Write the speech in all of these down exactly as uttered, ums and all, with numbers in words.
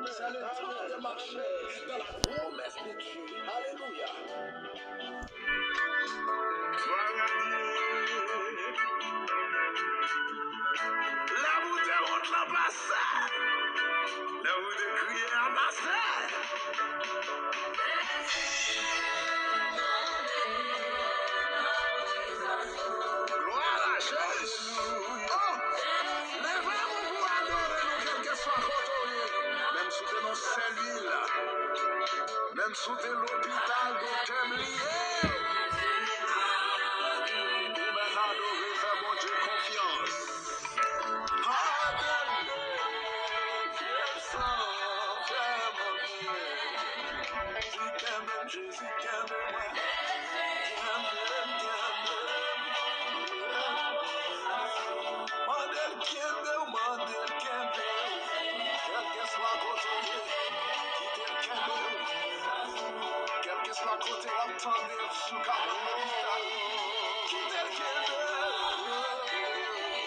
C'est le temps de marcher dans la promesse de Dieu. Alléluia. Lè ou te wont lan pase, lè ou te kriye a pase. Glwa a Jezi. Oh, leve men w pou adore nou kèlkeswa kote w ye. Menm si w te nan selil, menm si w te lopital, doktè bliye. Ou mèt adore, fè Bondye konfyans. Adore, fè Bondye. Jezi kenbe m, Jezi kenbe mwen. Kenbe m, kenbe m. Mande l kenbe w, mande l kenbe w. Kèlkeswa kote w ye, kite l kenbe w. Kèlkeswa kote w ap tande l sou kabann lopital, kite l kenbe w. Mande l kenbe w.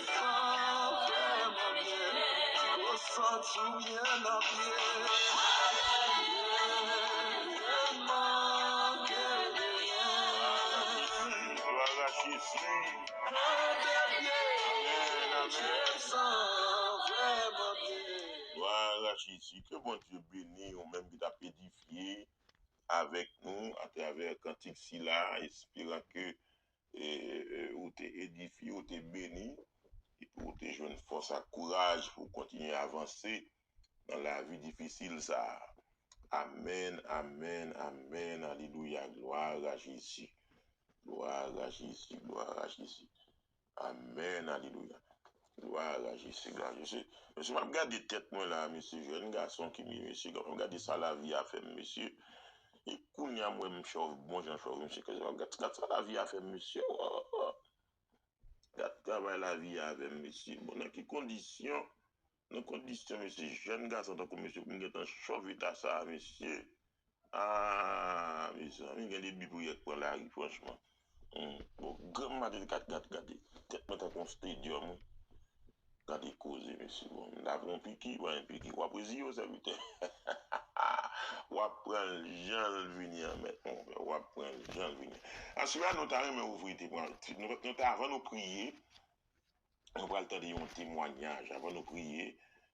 Sa vrèman byen. Ou santi w byen nan pye. Vrèman gen byen. Glwa a Jezi. Nan de pye. Amèn, amèn. Je sens vrèman byen. Glwa a Jezi. Ke Bondye beni ou menm ki t ap edifye avèk nou atravè kantik sila, esperan ke e, ou te edifye, ou te beni, epi ou te jwenn fòs ak kouraj pou w kontinye avanse nan lavi difisil sa a. Amèn, amèn, amèn, alelouya, glwa a Jezi. Glwa a Jezi, glwa a Jezi. Amèn, alelouya. Glwa a Jezi, glwa a Jezi. Mesye, m ap gade tèt mwen la, mesye, jèn gason ki m ye, mesye, m ap gade sa lavi a fè m, mesye. E kounye a m wè m chòv, bon jan chòv, mesye, gad, gad sa lavi a fè m, mesye. Oh, oh, oh. Gad travay lavi a avè m, mesye. Bon, nan ki kondisyon? Nan kondisyon, mesye, jèn gason tankou mesye, pou m gentan chòv eta sa a, mesye. Ah, mezanmi, gen de bi pou yèk pran lari, franchman. Hmm. Bon, granm maten, gad, gad, gade. Tèt mwen tankou yon stadium, wi. Gade koze, mesye. Bon, m ta pran yon piki, pran yon piki. W ap reziye w, sèvitè. W ap pran l jan l vini an, mèt, monchè. W ap pran l jan l vini. Aswè a, nou ta renmen ouvri temwayaj. Nou, nou ta, avan nou priye, nou pral tande yon temwayaj. Avan nou priye,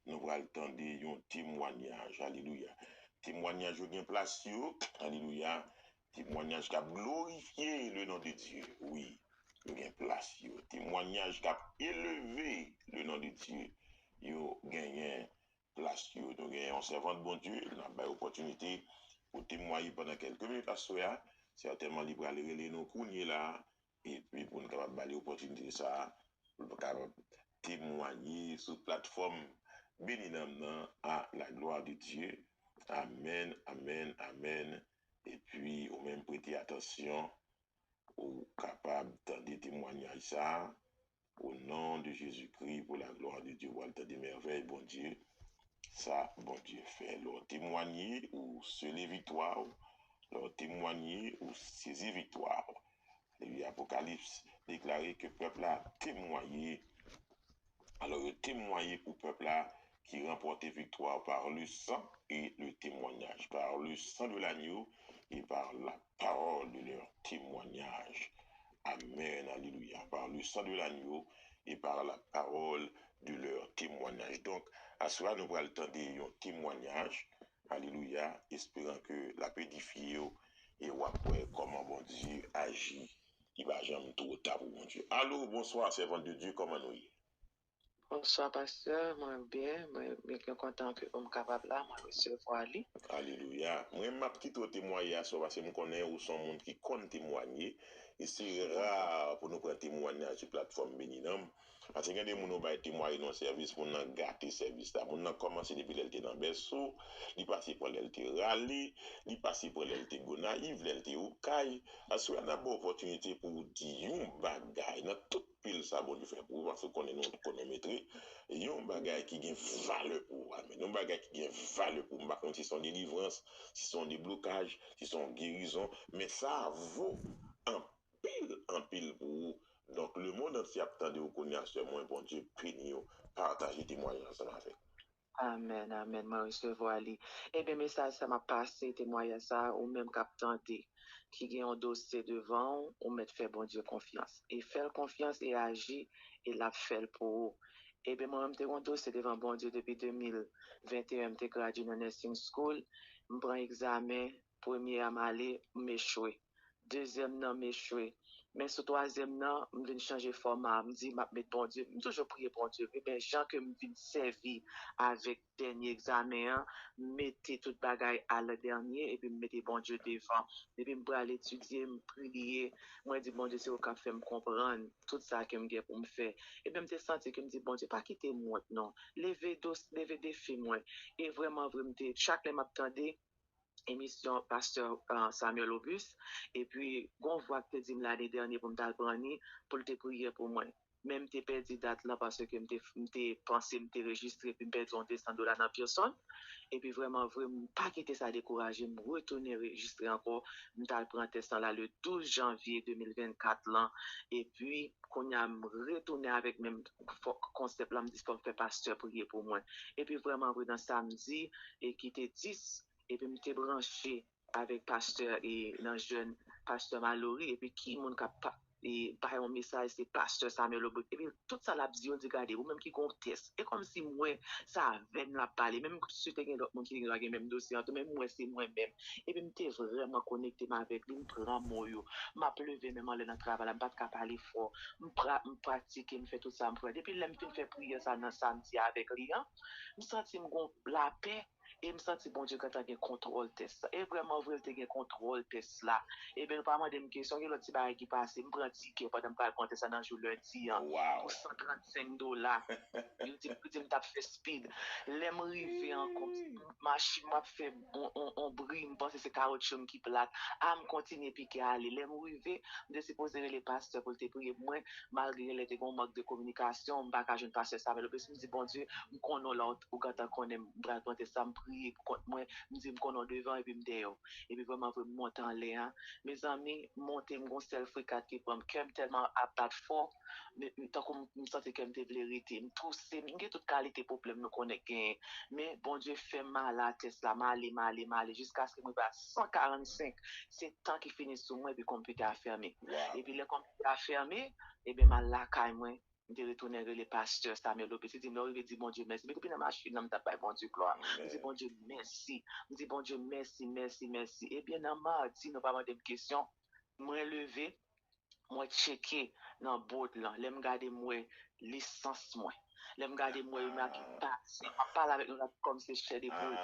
nou pral tande yon temwayaj. Alelouya. Temwayaj yo gen plas yo. Alelouya. Temwayaj k ap glorifye le non de Dye. Wi, yo gen plas yo. Temwayaj k ap eleve le non de Dye. Yo genyen plas yo. Nou gen yon sèvant Bondye, n ap bay opòtinite pou temwaye pandan kèlke minit aswè a. Sètènman, li pral rele nou kounye la a, epi pou n kapab ba li opòtinite sa a, pou l kapab temwaye sou platfòm Beni Nanm nan, à la gloire de Dieu. Amèn, amèn, amèn. Epi, ou menm prete atansyon, ou kapab tande temwayaj sa a. Au nom de Jésus-Christ, pour la gloire de Dieu, w al tande mèvèy Bondye, sa Bondye fè. Lè w temwanye, ou sele viktwa w. Lè w temwanye, ou sezi viktwa w. Epi Apokalips deklare ke pèp la temwaye. Alò, yo temwaye pou pèp la ki ranpòte viktwa par le sang et le témoignage, par le sang de l'agneau et par la parole de leur témoignage. Amèn, alelouya. Par le sang de l'agneau et par la parole de leur témoignage. Donk, aswè a nou pral tande yon temwayaj, alelouya, esperan ke l ap edifye w e w ap wè kòman Bondye aji. Li pa janm twò ta pou Bondye. Alo, bonswa, sèvant de Dye, kòman nou ye? Bonswa pastè, mwen byen, mwen byen kontan ke m kapab la, mwen resevwa li. Alelouya. Mwen, m ap kite w temwaye aswè, paske m konnen ou se yon moun ki konn temwaye. E se ra pou nou pran temwayaj sou platfòm Beni Nanm. Paske gen de moun ou bay temwaye nan sèvis, moun nan gate sèvis la. Moun nan kòmanse depi lè l te nan bèso, li pase pran lè l te rale, li pase pran lè l te Gonayiv, lè l te Okay. Aswè a, n ap ba w opòtinite pou w di yon bagay nan tout pil sa Bondye fè pou ou, paske w konnen nou konometre, yon bagay ki gen valè pou ou. Amèn. Yon bagay ki gen valè pou ou. M pa konn si se yon delivrans, si se yon deblokaj, si se yon gerizon, men sa vo anpil, anpil pou ou. Donk, le monde si y ap tande w kounye a, sè mwen, Bondye beni w. Pataje temwayaj ansanm avèk. Amèn, amèn. Mwen resevwa li. Ebyen, mesaj sa m ap pase, temwayaj sa, ou menm k ap tande, ki gen yon dosye devan w, ou mèt fè Bondye konfyans. E fè l konfyans e aji, e l ap fè l pou ou. Ebyen, mwen menm, m te gen yon dosye devan Bondye depi de mil venteyen, m te gradye nan nursing school, m pran egzamen, premye a m ale, m echwe. Dezyèm nan, m echwe. Men sou twazyèm nan, m vin chanje fòma. M di, m ap met Bondye. M toujou priye Bondye, wi, men jan ke m vin sèvi avèk dènye egzamen an, m mete tout bagay aladènye, epi m mete Bondye devan. Depi m pral etidye, m priye. Mwen di, Bondye, se ou k ap fè m konprann tout sa ke m gen pou m fè. Epi m te santi ke m di, Bondye, pa kite m wont, non. Leve dos, leve defi mwen. E vrèman vre, m te, chak lè m ap tande, emisyon pastè, uh, Samuel Auguste, epi gon vwa ki te di m lane dènye pou m t al pran li, pou l te priye pou mwen. Men m te pèdi dat lan paske m te, m te panse m te rejistre, epi m pèdi yon de san dola nan Pearson. Epi vrèman vre, m pa kite sa dekouraje m, retounen rejistre ankò. M t al pran tès lan la le douz janvye de mil vennkat lan. Epi kounye a, m retounen avèk menm konsèp lan, m di fò m fè pastè priye pou mwen. Epi vrèman vre, nan samdi, e ki te dis, epi m te branche avèk pastè e nan jèn pastè Malory, epi ki moun k ap pa- e bay yon mesaj, se pastè Samuel Obrik. Epi tout sa l ap di, yo di, gade, ou menm ki gon tès. E kòmsi m wè sa avè m l ap pale. Menm si te gen lòt moun ki gen dwa gen menm dosye an tou, men m wè se mwen menm. Epi m te vrèman konekte m avèk li, m pran mo yo. M ap leve men m anlè nan travay la, m pa t ka pale fò. M pra- m pratike, m fè tout sa m fè. Depi lè m fin fè priyè sa nan samdi avèk li an, m santi m gon lapè. E m santi Bondye gentan gen kontwòl tès la. E vrèman vre, l te gen kontwòl tès la. Ebyen, nou pa mande m kesyon, gen lòt ti bagay ki pase. M pran tikè pandan m pral pran tès la nan jou lendi an. Pou san trannsenk dola. Yo di, yo di m t ap fè speed. Lè m rive ankò, machin m ap fè on, on, on bri, m panse se kawotchou m ki plat. A, m kontinye pike ale. Lè m rive, m te sipoze rele pastè pou l te priye pou mwen, malgre lè te gen yon mank de kominikasyon, m pa ka jwenn pastè Samuel Obris. M di, Bondye, m konnen w la, ou gentan konnen m pral pran tès la, m priye pou kont mwen, m di m konnen w devan epi m dèyè w. Epi vrèman vre, m monte anlè a. Mezanmi, m monte, m gon sèl frikat ki pran m, kè m tèlman ap bat fò, m, m, tankou m, m santi kè m te vle rete, m touse, m gen tout kalite pwoblèm nou konnen k genyen. Men Bondye fè m ale a tès la, m ale, m ale, m ale, jiskaske m rive a san karannsenk, se tan ki fini sou mwen, epi konpitè a fèmen. Epi lè konpitè a fèmen, ebyen, m al lakay mwen, m te retounen rele pastè Samuel Lopez. Li di m, lè w rive, di Bondye mèsi. Men depi nan machin nan, m t ap bay Bondye glwa. M di Bondye mèsi. M di Bondye mèsi, mèsi, mèsi. Ebyen, nan madi, nou pa mande m kesyon. Mwen leve, mwen tcheke nan bòd lan. Lè m gade, m wè lisans mwen. Lè m gade, m wè yo make pase. M ap pale avèk nou la kòm se chè de poul.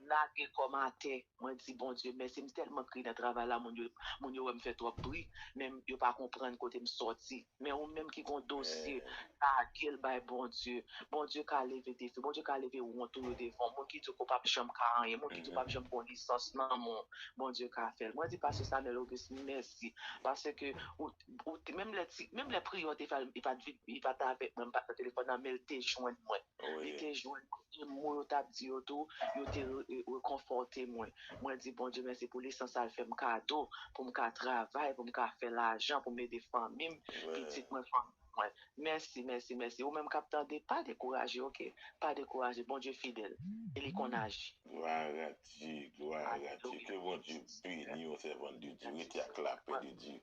Lage kò m atè. Mwen di Bondye mèsi. M tèlman kriye nan travay la, moun yo, moun yo wè m fè twòp bri, men yo pa konprann kote m sòti. Men ou menm ki gon dosye, lage l bay Bondye. Bondye ka leve defi, Bondye ka leve wont ou yo devan w. Moun ki di w ke w p ap janm ka anyen, moun ki di w p ap janm gon lisans nan men w, Bondye ka fè l. Mwen di pastè Samuel Auguste mèsi, paske ou, ou te, menm lè ti, menm lè priyè w te fè, li pa t vin, li pa t avèk mwen, m pa t nan telefòn nan, men l te jwenn mwen. Li te jwenn mwen, e mo yo t ap di yo tou, yo te re- e- rekonfòte mwen. Mwen di Bondye mèsi pou lisans sa l fè m kado, pou m ka travay, pou m ka fè lajan, pou m ede fanmi m, pitit mwen, fanmi mwen. Mèsi, mèsi, mèsi. Ou menm k ap tande, pa dekouraje, oke? Pa dekouraje. Bondye fidèl. E li konn aji. Glwa a Dye, glwa a Dye. Ke Bondye beni w, sèvant de Dye. Rete ak lapè de Dye.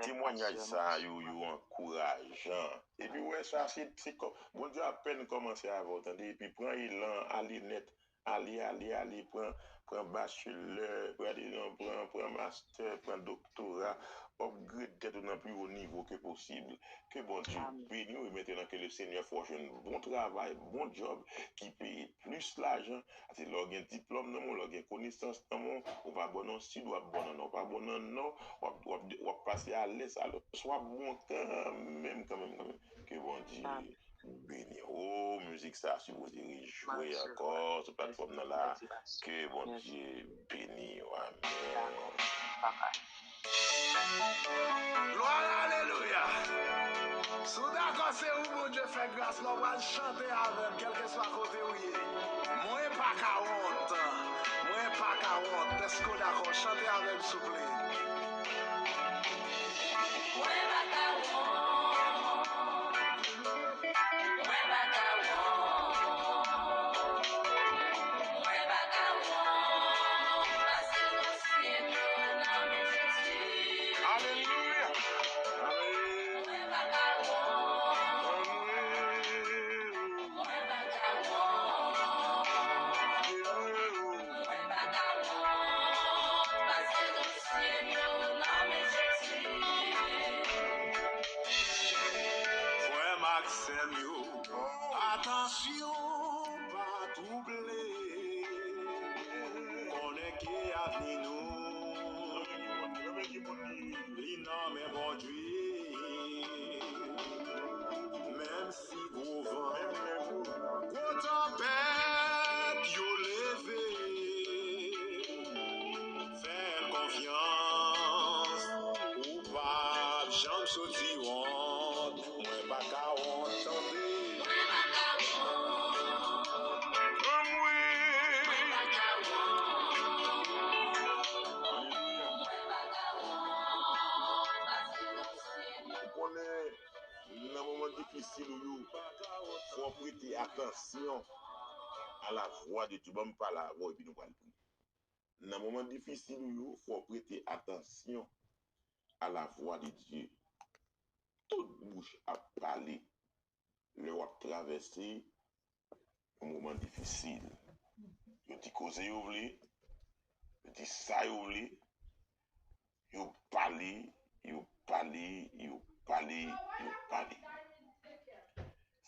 Temwayaj sa yo, yo ankourajan. Epi w wè sa, se, se kò, Bondye apèn kòmanse avè w, tande, epi pran elan, ale nèt, ale, ale, ale, pran, pran bachelè, pran, pran, pran mastè, pran doktora, upgrade tèt ou nan pi wo nivo ke posib. Ke Bondye beni w, e mentnan ke le Senyè fè w jwenn bon travay, bon djòb, ki peye plis lajan, Paske lè w gen diplòm nan men w, lè w gen konesans nan men w, ou pa bon nan sid, w ap bon nan nò, w pa bon nan nò, w ap, w ap, w ap pase alèz, alò w ap bon kanmenm, kanmenm, kanmenm. Ke Bondye beni w. O, mizik sa a sipoze rejwe ankò sou platfòm nan la. Ke Bondye beni w. Amèn. Glwa, alelouya. Si w dakò, se ou Bondye fè gras la, w pral chante avè m, kèlkeswa kote w ye. Mwen pa ka wont, mwen pa ka wont. Èske w dakò? Chante avè m, souple. Mwen pa ka wont. Atansyon, pa twouble, konnen ke avni nou li nan men Bondye. Menm si gwo van, gwo tanpèt yo leve, fè l konfyans, ou p ap janm soti wont. Mwen pa ka wont, tande. Mwen pa ka wont. Anmwe. Mwen pa ka wont. Alelouya. Mwen pa ka wont. Ou konnen, nan moman difisil ou yo, fò w prete atansyon a la vwa de Dye. Ban m pale avè w, epi nou pral priye. Nan moman difisil ou yo, fò w prete atansyon a la vwa de Dye. Tout bouch ap pale lè w ap travèse yon moman difisil. Yo di koze yo vle, yo di sa yo vle, yo pale, yo pale, yo pale, yo pale.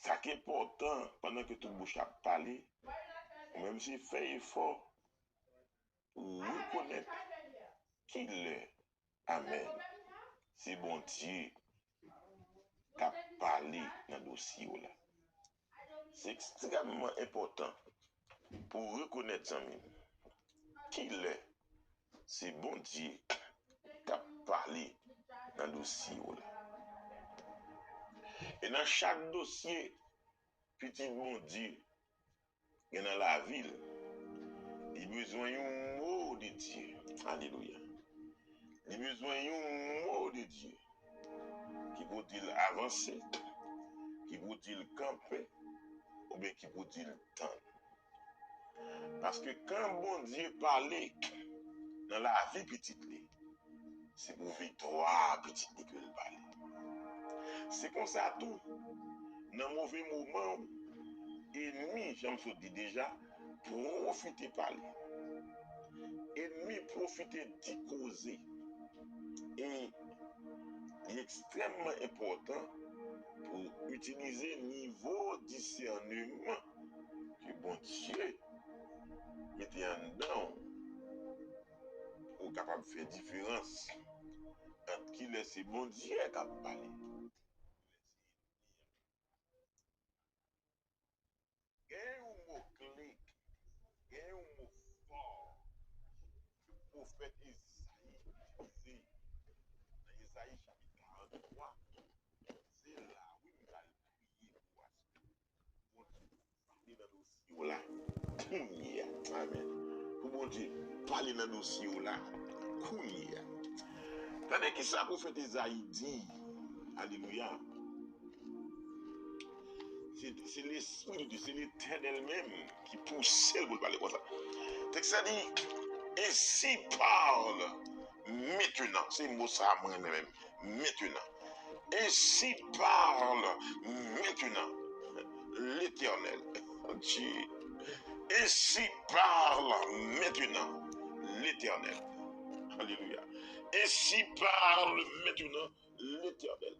Sa k enpòtan, pandan ke tout bouch ap pale, ou menm se fè efò pou w rekonèt kilè, amèn, se Bondye k ap pale nan dosye w la. Se ekstrèmman enpòtan pou w rekonèt, zanmi m, kilè se Bondye k ap pale nan dosye w la. E nan chak dosye pitit Bondye gen nan lavi l, li bezwen yon mo de Dye. Alelouya. Li bezwen yon mo de Dye ki pou di l avanse, ki pou di l kanpe, oubyen ki pou di l tann. Paske kan Bondye pale nan lavi pitit li, se pou viktwa pitit li ke l pale. Se konsa tou, nan move moman w, enmi, jan m sot di deja, pwofite pale. Enmi pwofite di koze. E li ekstrèmman enpòtan pou w itilize nivo disèneman ke Bondye mete anndan w pou w kapab fè diferans ant kilè se Bondye k ap pale. Gen yon mo kle, gen yon mo fò ke pwofèt Ezayi itilize nan Ezayi chapit karant twa. Se la, wi, m pral priye pou aske Bondye pale nan dosye w la kounye a. Amèn. Pou Bondye pale nan dosye w la kounye a. Tande ki sa pwofèt Ezayi di. Alelouya. Se, se Lespri de Dye, se Letènèl menm ki pouse l pou l pale konsa. Tèks la di, ainsi parle maintenant. Se mo sa a mwen renmen menm. Maintenant. Ainsi parle maintenant l'Éternel. Dieu. Ainsi parle maintenant l'Éternel. Alléluia. Ainsi parle maintenant l'Éternel.